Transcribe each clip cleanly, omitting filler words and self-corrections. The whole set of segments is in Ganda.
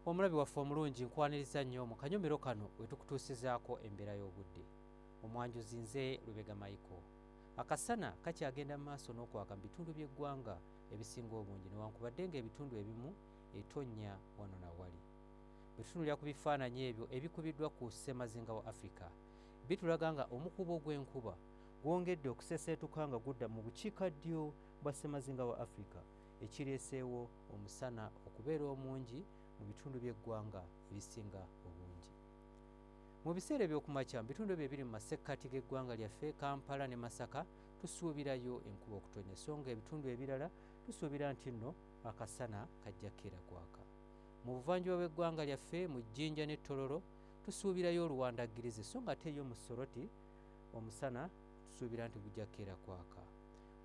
Omulabi waffe omulungi, nkwaniriza nnyo mu kanyomero kano we tukutuusizaako embeera y'obudde. Omwanjuzi nze Lubega Michael. Akasana kakyagenda mu maaso n'okwaka mu bitundu by'eggwanga ebisinga obungi, newankubadde ng'ebitundu ebimu etonnya wano na wali. Bwe tutunulira ku bifaananyi ebyo ebikubiddwa ku ssemazinga wa Africa, bitulaga nga omukubo gw'enkuba gwongedde okuseseetuka nga gudda mu bukiikaddyo bwa ssemazinga wa Africa, ekireeseewo omusana okubeera omungi mu bitundu by'eggwanga ebisinga obungi. Mu biseera eby'okumakya, mu bitundu ebyo ebiri mu masekkati g'eggwanga lyaffe, Kampala ne Masaka, tusuubirayo enkuba okutonya, so nga ebitundu ebirala tusuubira nti nno akasana kajja kkeera kwaka. Mu buvanjuba bw'eggwanga lyaffe, mu Jjinja ne Tororo, tusuubirayo oluwandaggirize, so nga ate yo mu Soroti omusana tusuubira nti gujja kkeera kwaka.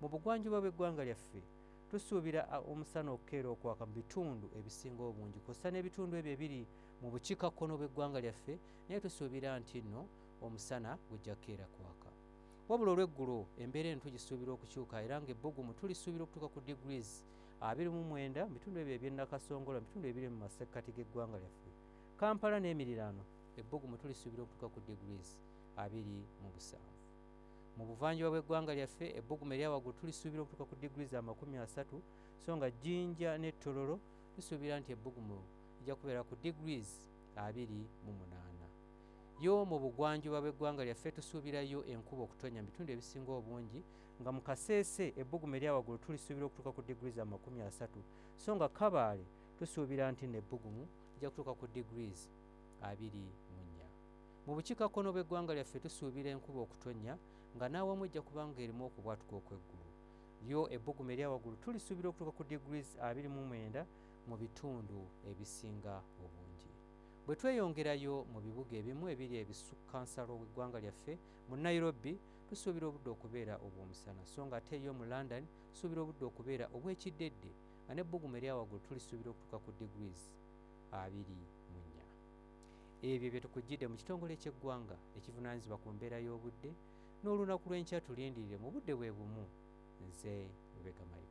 Mu bugwanjuba bw'eggwanga lyaffe tusuubira omusana okukeera okwaka mu bitundu ebisinga obungi, kw'ossa n'ebitundu ebyo ebiri mu bukiikakkono bw'eggwanga lyaffe, naye tusuubira nti nno omusana gujja kukeera kwaka. Wabula olw'eggulo embeera eno tugisuubira okukyuka, era ng'ebbugumu tulisuubira okutuuka ku degrees 29 mu bitundu ebyo eby'e Nakasongola, mu bitundu ebiri mu masekkati g'eggwanga lyaffe. Kampala n'emiriraano ebbugumu tulisuubira okutuuka ku degrees 27. Mu buvanjuba bw'eggwanga lyaffe ebbugumu erya waggulu tulisuubira okutuuka ku degrees 30, so nga Jjinja ne Tororo tusuubira nti ebbugumu lijja kubeera ku degrees 28. Yo mu bugwanjuba bw'eggwanga lyaffe tusuubirayo enkuba okutonnya mu bitundu ebisinga obungi, nga mu Kaseese ebbugumu erya waggulu tulisuubira okutuuka ku degrees 30, so nga Kabaale tusuubira nti n'ebbugumu lijja kutuuka ku degrees 24. Mu bukiikakkono bw'eggwanga lyaffe tusuubira enkuba okutonnya, nga n'awamu ejja kuba nga erimu okubwatuka okw'eggulu. Lyo ebbugumu erya waggulu tulisuubira okutuuka ku degrees 29 mu bitundu ebisinga obungi. Bwe tweyongerayo mu bibuga ebimu ebiri ebisukkansalo w'eggwanga lyaffe, mu Nairobi tusuubira obudde okubeera obw'omusana, so nga ate yo mu London tusuubira obudde okubeera obw'ekiddedde, nga n'ebbugumu erya waggulu tulisuubira okutuuka ku degrees 24. Ebyo bye tukujjidde mu kitongole ky'eggwanga ekivunaanyizibwa ku mbeera y'obudde. N'olunaku lw'enkya tulindirire mu budde bwe bumu. Nze Lubega Michael.